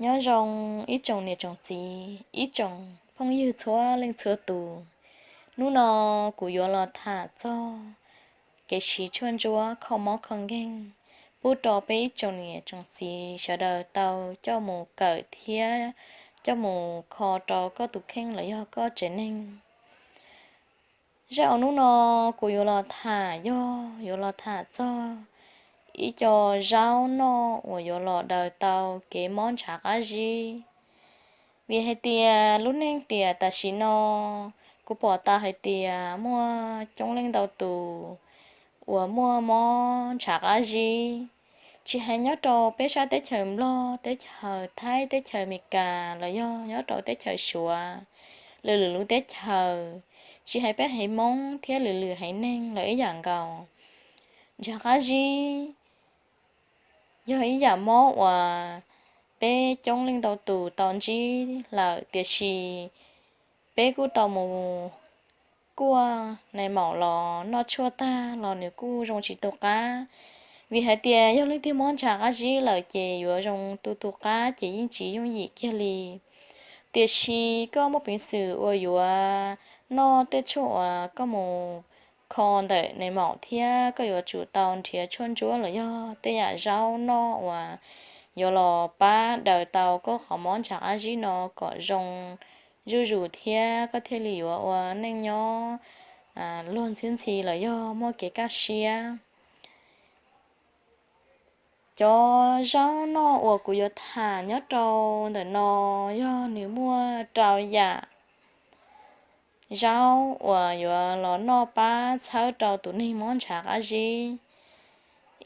Nyob zoo ib tsoom niam tsoom txiv, ib tsoom phooj ywg txhua leej txhua tus. Hnub no kuv yuav los tham txog kev siv tshuaj ntsuab kho mob kho nkeeg pub rau peb ib tsoom niam tsoom txiv sawv daws tau coj mus kawm thiab coj mus kho rau koj tus kheej los yog koj tsev neeg. Zaj uas hnub no kuv yuav los tham yog yuav los tham txog ib co zaub noj uas yuav los daws tau kev mob ntshav qab zib. Vim hais tias lub neej tiam tam sim no kuv pom tau hais tias muaj coob leej ntau tus uas muaj mob ntshav qab zib, tsis hais nyob rau peb sab teb chaws Nplog, teb chaws Thaib, teb chaws Amelikas los yog nyob rau teb chaws Suav, lwm lwm lub teb chaws, tsis hais peb haiv Hmoob thiab lwm lwm haiv neeg los ib yam nkaus. Ntshav qab zib yog ib yam mob uas peb coob leej ntau tus tau ntsib lawm, tiam sis peb kuj tau mus kuaj nais maum los noj tshuaj tag los nws kuj zoo tsis tu qab. Vim hais tias yog leej twg mob ntshav qab zib lawm ces yuav zoo tu tu qab ces yeej tsis yooj yim kiag li. Tiam sis koj muaj peev xwm uas yuav noj tej tshuaj uas koj mus kho ntawm nais maum thiab koj yuav tsum tau nrhiav tshuaj ntsuab los yog tej yam zaub noj uas yuav los pab daws tau koj qhov mob ntshav qab zib no kom zoo zuj zus thiab koj thiaj li yuav ua neej nyob luag ntxhwb ntxhi los yog muaj kev kaj siab. Cov zaub noj uas kuv yuav tham nyob rau ntawm no yog nws muaj rau yam zaub uas yuav los noj pab txhawb rau tus neeg mob ntshav qab zib.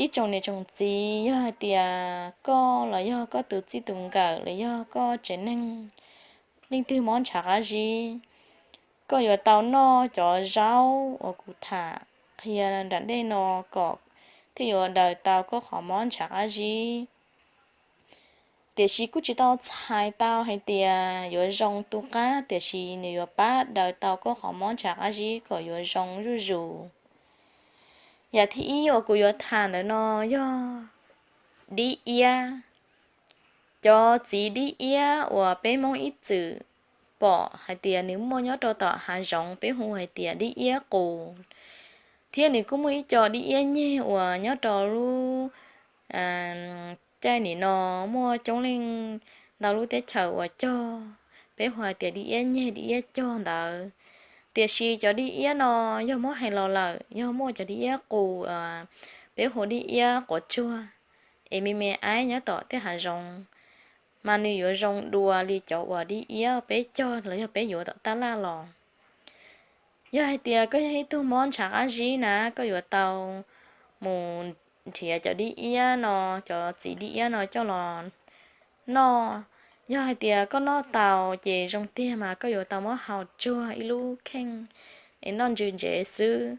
Ib tsoom niam tsoom txiv, yog hais tias koj los yog koj tus txij tus nkawm los yog koj tsev neeg leej twg mob ntshav qab zib, koj yuav tau noj cov zaub uas kuv tham qhia nram ntej no kom thiaj yuav daws tau koj qhov mob ntshav qab zib. Tiam sis kuj tsis tau txhais tau hais tias yuav zoo tu qab, tiam sis nws yuav pab daws tau koj qhov mob ntshav qab zib kom yuav zoo zuj zus. Yam thib ib uas kuv yuav tham ntawm no yog dib iab. Cov txiv dib iab uas peb Hmoob ib txwm pom hais tias nws muaj nyob rau tom hav zoov peb hu hais tias dib iab qus, thiab nws kuj muaj ib co dib iab nyeg uas nyob rau lub caij nim no muaj coob leej ntau lub teb chaws uas cog, peb hu hais tias dib iab nyeg dib iab cog ntawd. Tiam sis cov dib iab no yog muab hais los lawm yog muaj cov dib iab qus, peb hu dib iab quav tsuag, es me me aib nyob tom tej hav zoov, mas nws yuav zoo dua li cov uas dib iab peb cog los yog peb yuav tom tab laj los. Yog hais tias koj yog ib tug mob ntshav qab zib na, koj yuav tau mus nrhiav cov dib iab no, cov txiv dib iab no coj los noj. Yog hais tias koj noj tau ces zoo tiag mas koj yuav tau muab hau tsuag ib lub kheej es noj ntsws ntsev xwb,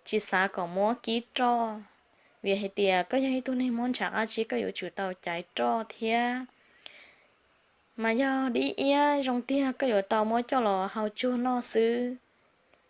tsis xav kom muab kib roj. Vim hais tias koj yog ib tug neeg mob ntshav qab zib koj yuav tsum tau caiv roj thiab. Mas yog dib iab zoo tiag koj yuav tau muab coj los hau tsuag noj xwb,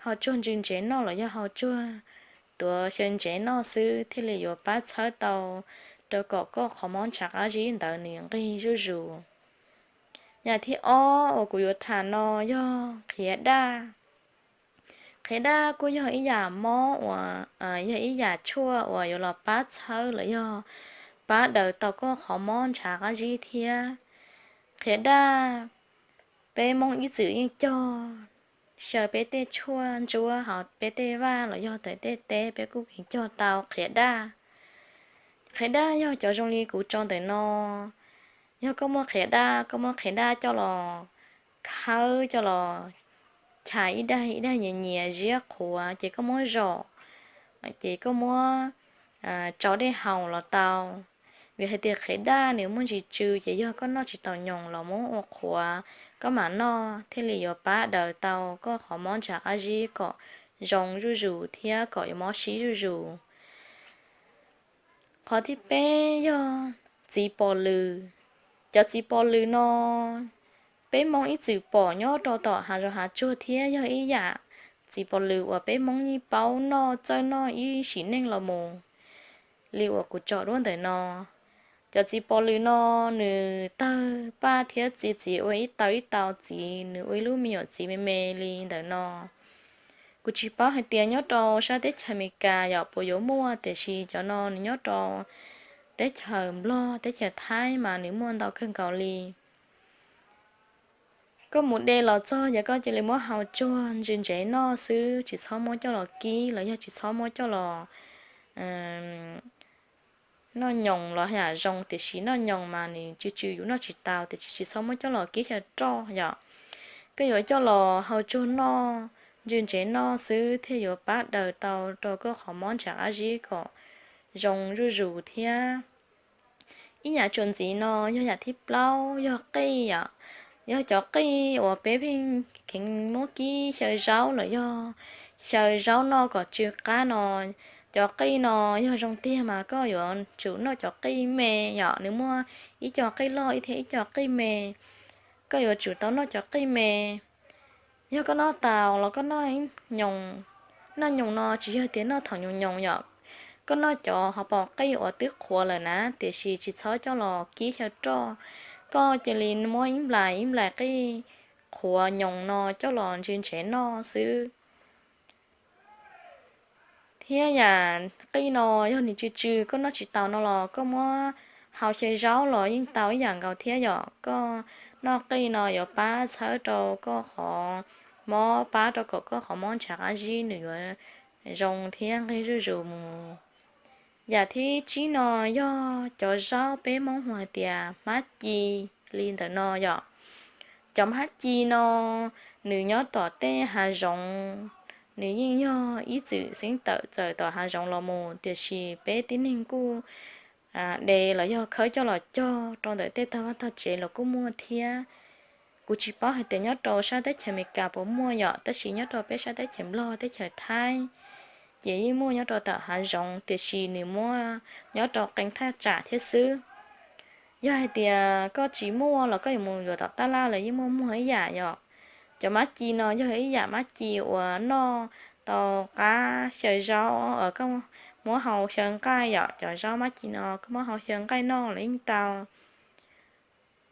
hau tsuag ntsws ntsev noj los yog hau tsuag tuav xyaw ntsev noj xwb thiaj li yuav pab txhawb tau rau kom koj qhov mob ntshav qab zib ntawd nws nqig zuj zus. Yam thib ob uas kuv yuav tham no yog qhiav daj. Qhiav daj kuj yog ib yam mob uas yog ib yam tshuaj uas yuav los pab txhawb los yog pab daws tau koj qhov mob ntshav qab zib thiab. Qhiav daj peb Hmoob ib txwm yeej cog, xyaw peb tej tshuaj ntsuab hauv peb tej vaj los yog tawm tej teb peb kuj yeej cog tau qhiav daj. Qhiav daj yog cov zoo li kuv tso ntawm no. Yog koj muaj qhiav daj, koj muab qhiav daj coj los khawb coj los chais ib daig ib daig nyias nyias ziab qhuav ces koj muab zom, ces koj muab tsau dej haus los tau. Vim hais tias qhiav daj nws muaj ntsis tsw ces yog koj noj tsis tau nyoos los muab ua qhuav koj mam noj thiaj li yuav pab daws tau koj qhov mob ntshav qab zib kom zoo zuj zus thiab kom yuav mob sib zuj zus. Qhov thib peb yog txiv pos lws. Cov txiv pos lws no peb Hmoob ib txwm pom nyob rau tom hav zoov hav tsuag thiab yog ib yam txiv pos lws uas peb Hmoob yeej paub noj txawj noj ib sim neej los mus li uas kuv tsom duab ntawm no. Cov txiv pos lws no nws tawg paj thiab txi txiv ua ib tau ib tau txiv, nws ua ib lub me nyuam txiv me me li ntawm no. Kuv tsis paub hais tias nyob rau sab teb chaws Amelikas yom puas yuav muaj, tiam sis cov no nws nyob rau teb chaws Nplog, teb chaws Thaib mas nws muaj ntau kawg nkaus li. Koj mus de los txog ces koj cia li muab hau tsuag ntse ntsev noj xwb, tsis txhob muab coj los kib los yog tsis txhob muab coj los noj nyoos los yam zoo, tiam sis noj nyoos mas nws tsw tsw yus noj tsis tau, tiam sis tsis txhob muab coj los kib xyaw roj yom. Koj yuav coj los hau tsuag noj, ntse ntsev noj xwb thiaj yuav pab daws tau rau koj qhov mob ntshav qab zib kom zoo zuj zus thiab. Ib yam tsuas ntxiv no yog yam thib plaub, yog qij yom. Yog cov qij uas peb pheej kheev muab kib xyaw zaub los yog xyaw zaub noj kom tsw qab no, cov qij no yog zoo tiag mas koj yuav tsum noj cov qij me yom, nws muaj ib co qij loj ib thiab ib co qij me. Koj yuav tsum tau noj cov qij me. Yog koj noj taus los koj noj nyoos, noj nyoos no tsis yog tias noj thaum nyoos nyoos yom, koj noj cov hauv paus qij uas twb qhuav lawm na, tiam sis tsis txhob coj los kib xyaw roj. Koj cia li muab ib nplais ib nplais qij qhuav nyoos no coj los ntse ntsev noj xwb. Thiab yam qij no yog nws tsw tsw koj noj tsis taus no los koj muab hau xyaw zaub los yeej tau ib yam nkaus thiab yom. Koj noj qij no yuav pab txhawb rau koj qhov mob, pab rau kom koj qhov mob ntshav qab zib nws yuav zoo thiab nqig zuj zus mus. Yam thib tsib no yog cov zaub peb Hmoob hu hais tias hmab ci li ntawm no yom. Cov hmab ci no nws nyob tom tej hav zoov, nws yeej yog ib txwm xeeb tawm txawm tom hav zoov los mus, tiam sis peb tib neeg kuj de los yog khawb coj los cog rau ntawm tej tag vaj tag tsev los kuj muaj thiab. Kuv tsis paub hais tias nyob rau sab teb chaws Amelikas puas muaj yom, tab sis nyob rau peb sab teb chaws Nplog teb chaws Thaib ces yeej muaj nyob rau tom hav zoov, tiam sis nws muaj nyob rau qee thaj tsam thiab xwb. Yog hais tias koj tsis muaj los koj yuav mus yuav tom tab laj los yeej muaj muag ib yam yom. Cov hmab ci no yog ib yam hmab ci uas noj tau qab xyaw zaub, koj muab hau xyaw nqaij yom. Cov zaub hmab ci no koj muab hau xyaw nqaij noj los yeej tau.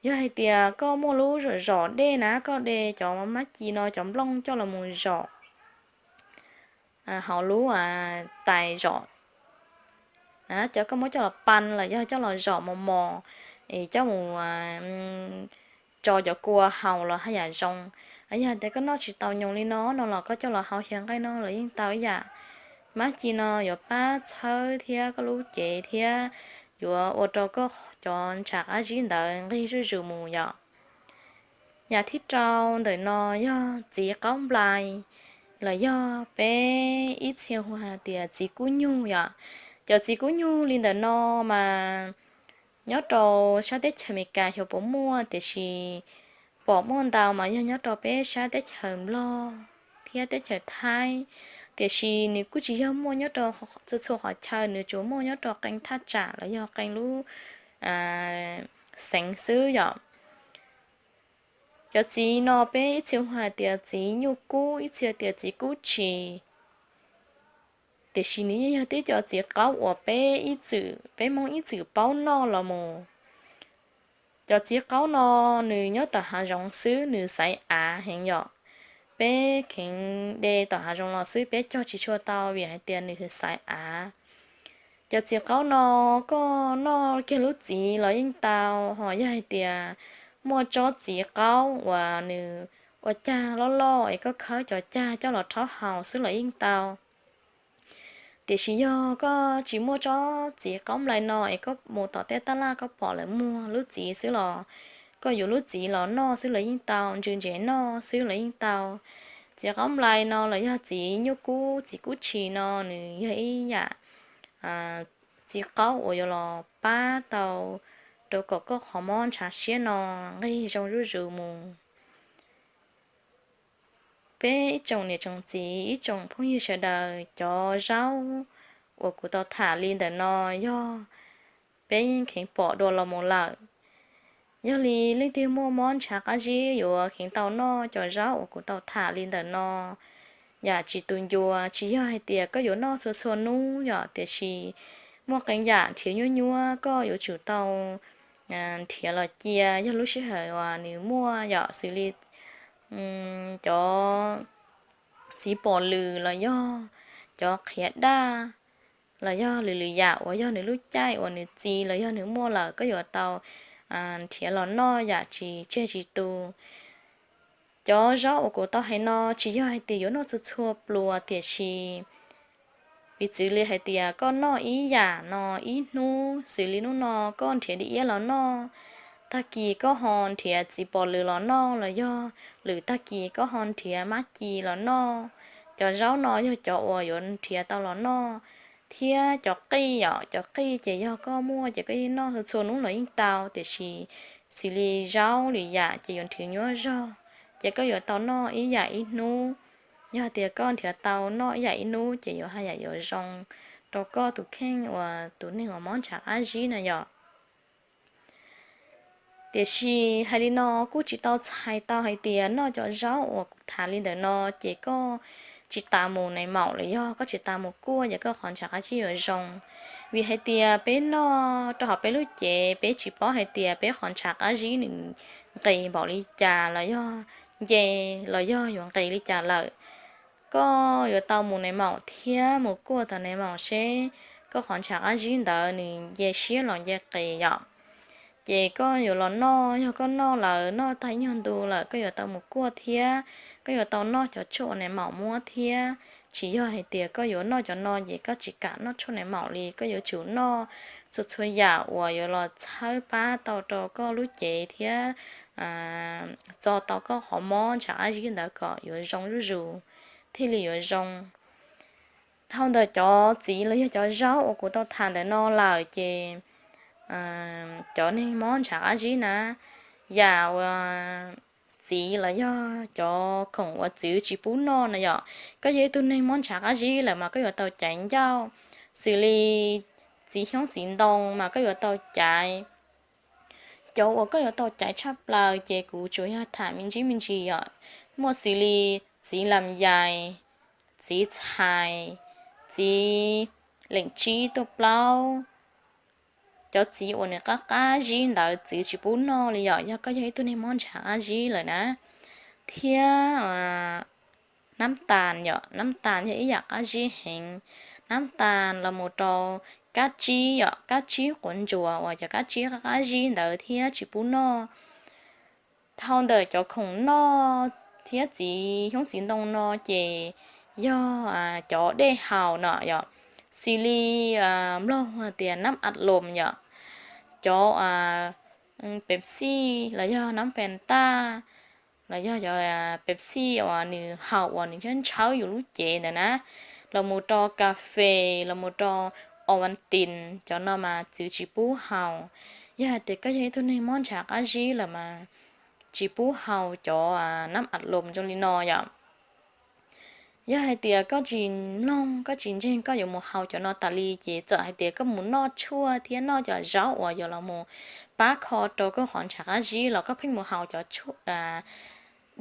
Yog hais tias koj muaj lub zom zom dej na, koj de cov hmab ci no cov nplooj coj los mus zom hauv lub tais zom na, cov koj muab coj los pa los yog coj los zom mos mos es coj mus tso cov kua haus los haj yam zoo. Yog tias koj noj tsis tau nyoos li no no los koj coj los hau xyaw nqaij noj los yeej tau ib yam. Hmab ci no yuav pab txhawb thiab koj lub cev thiab yuav ua rau koj cov ntshav qab zib ntawd nqig zuj zus mus yom. Yam thib rau ntawm no yog txiv qaub nplai los yog peb ib txhia hu hais tias txiv kub nyug yom. Cov txiv kub nyug li ntawm no mas nyob rau sab teb chaws Amelikas xyov puas muaj, tiam sis pom muaj ntau mas yog nyob rau peb sab teb chaws Nplog thiab teb chaws Thaib. Tiam sis nws kuj tsis yog muaj nyob rau txhua txhua qhov chaw, nws tsuas muaj nyob rau qee thaj tsam los yog qee lub xeev xwb yom. Cov txiv no peb ib txhia hu hais tias txiv nyuj kub, ib txhia tias txiv kub tshis. Tiam sis nws yeej yog tib cov txiv qaub uas peb ib txwm, peb Hmoob ib txwm paub noj los mus. Cov txiv qaub no nws nyob tom hav zoov xwb, nws xaiv av heev yom. Peb kheev de tom hav zoov los xwb, peb cog tsis tshua tau vim hais tias nws xaiv av. Cov txiv qaub no koj noj kiag lub txiv los yeej tau, ho yog hais tias muaj tsob txiv qaub uas nws ua cag loj loj es koj khawb cov cag coj los rhaub haus xwb los yeej tau. Tiam sis yog koj tsis muaj tsob txiv qaub nplai no es koj mus tom tej tab laj koj pom lawv muag lub txiv xwb los koj yuav lub txiv los noj xwb los yeej tau, ntsws ntsev noj xwb los yeej tau. Txiv qaub nplai no los yog txiv nyuj kub, txiv kub tshis no nws yog ib yam txiv qaub uas yuav los pab tau rau kom koj qhov mob ntshav siab no nqig zoo zuj zus mus. Peb ib tsoom niam tsoom txiv, ib tsoom phooj ywg sawv daws, cov zaub uas kuv tau tham li ntawm no yog peb yeej kheev pom dua los mus lawm. Yog li leej twg muaj mob ntshav qab zib yuav kheev tau noj cov zaub uas kuv tau tham li ntawm no yam tsis tu ncua, tsis yog hais tias koj yuav noj txhua txhua hnub yom, tiam sis muaj qee yam nrhiav nyuaj nyuab koj yuav tsum tau nrhiav los cia yog lub sij hawm uas nws muaj yom, xws li cov txiv pom lws los yog cov qhiav daj los yog lwm lwm yam uas yog nws lub caij uas nws txi los yog nws muaj lawm koj yuav tau nrhiav los noj yam tsis tseg tsis tu. Cov zaub uas kuv tau hais no tsis yog hais tias yuav noj txhua txhua pluas, tiam sis piv txwv li hais tias koj noj ib yam no ib hnub, xws li hnub no koj nrhiav di iab los noj, tag kis koj ho nrhiav txiv pom lws los noj, los yog lwm tag kis koj ho nrhiav mab ci los noj. Cov zaub no yog cov uas yuav nrhiav tau los noj, thiab cov qij yom, cov qij ces yog koj muaj ces koj yeej noj txhua txhua hnub los yeej tau, tiam sis xws li zaub lwm yam ces yuav nrhiav nyuaj zog, ces koj yuav tau noj ib yam ib hnub. Yog tias koj nrhiav tau noj ib yam ib hnub ces yuav haj yam yuav zoo rau koj tus kheej uas tus neeg uas mob ntshav qab zib na yom. Tiam sis hais li no kuj tsis tau txhais tau hais tias noj cov zaub uas kuv tham li ntawm no ces koj tsis tas mus nais maum los yog koj tsis tas mus kuaj ces koj qhov ntshav qab zib yuav zoo. Vim hais tias peb noj rau hauv peb lub cev, peb tsis paub hais tias peb qhov ntshav qab zib nws nqis npaum li cas los yog nce los yog yuav nqis li cas lawm. Koj yuav tau mus nais maum thiab mus kuaj tom nais maum seb koj qhov ntshav qab zib ntawd nws nce siab los nce qis yom. Ces koj yuav los noj, yog koj noj lawm, noj tag ib nyuag ntu lawm koj yuav tau mus kuaj thiab koj yuav tau noj cov tshuaj uas nais maum muab thiab. Tsis yog hais tias koj yuav noj cov no ces koj tsis kam noj tshuaj nais maum li, koj yuav tsum noj txhua txhua yam uas yuav los txhawb pab tau rau koj lub cev thiab txo tau koj qhov mob ntshav qab zib ntawd kom yuav zoo zuj zus thiaj li yuav zoo. Dhau ntawm cov txiv los yog cov zaub uas kuv tau tham ntawm no lawm ces cov neeg mob ntshav qab zib na, yam uas txiv los yog cov khoom uas txwv tsis pub noj na yom. Koj yog ib tug neeg mob ntshav qab zib lawm mas koj yuav tau caiv ncauj, xws li txiv xyoob txiv ntoo mas koj yuav tau caiv. Cov uas koj yuav tau caiv tshaj plaws ces kuv tsuas yog tham me ntsis me ntsis yom, muaj xws li txiv lam yais, txiv txhais, txiv leem tsib tuaj plaub, cov txiv uas nws qab qab zib ntawd txwv tsis pub noj li yom, yog koj yog ib tug neeg mob ntshav qab zib lawm na. Thiab nab tas yom, nab tas yog ib yam qab zib heev. Nab tas los mus rau kab tsib yom, kab tsib quav ntsuas uas cov kab tsib qab qab zib ntawd thiab tsis pub noj. Dhau ntawm cov khoom noj thiab txiv xyoob txiv ntoo no ces yog cov dej haus no yom, xws li mloog hais tias nab as loos yom, cov Pepsi los yog nab Fanta, los yog cov Pepsi uas nws haus uas nws ntshaw ntshaw yus lub cev ntawd na, los mus rau kas fes, los mus rau Ovaltine, cov no mas txwv tsis pub haus. Yog hais tias koj yog ib tug neeg mob ntshav qab zib lawm mas tsis pub haus cov nab as loos zoo li no yom. Yog hais tias koj tsis mloog, koj tsis ntseeg, koj yuav mus haus cov no tas li ces txawm hais tias koj mus noj tshuaj thiab noj cov zaub uas yuav los mus pab kho rau koj qhov ntshav qab zib los koj pheej mus haus cov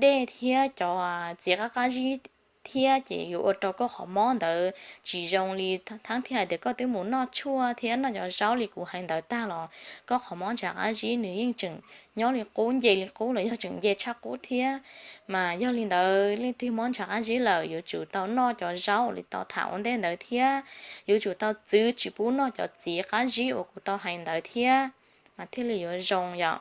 dej thiab cov txiv qab qab zib thiab ces yuav ua rau koj qhov mob ntawd tsis zoo li. Thaum thiaj hais tias koj twb mus noj tshuaj thiab noj cov zaub li kuv hais ntawd tag los koj qhov mob ntshav qab zib nws yeej tseem nyob li qub, nce li qub los yog tseem nce tshaj qub thiab. Mas yog li ntawd leej twg mob ntshav qab zib lawm yuav tsum tau noj cov zaub uas li tau tham ua ntej ntawd thiab yuav tsum tau txwv tsis pub noj cov txiv qab zib uas kuv tau hais ntawd thiab mas thiaj li yuav zoo yom.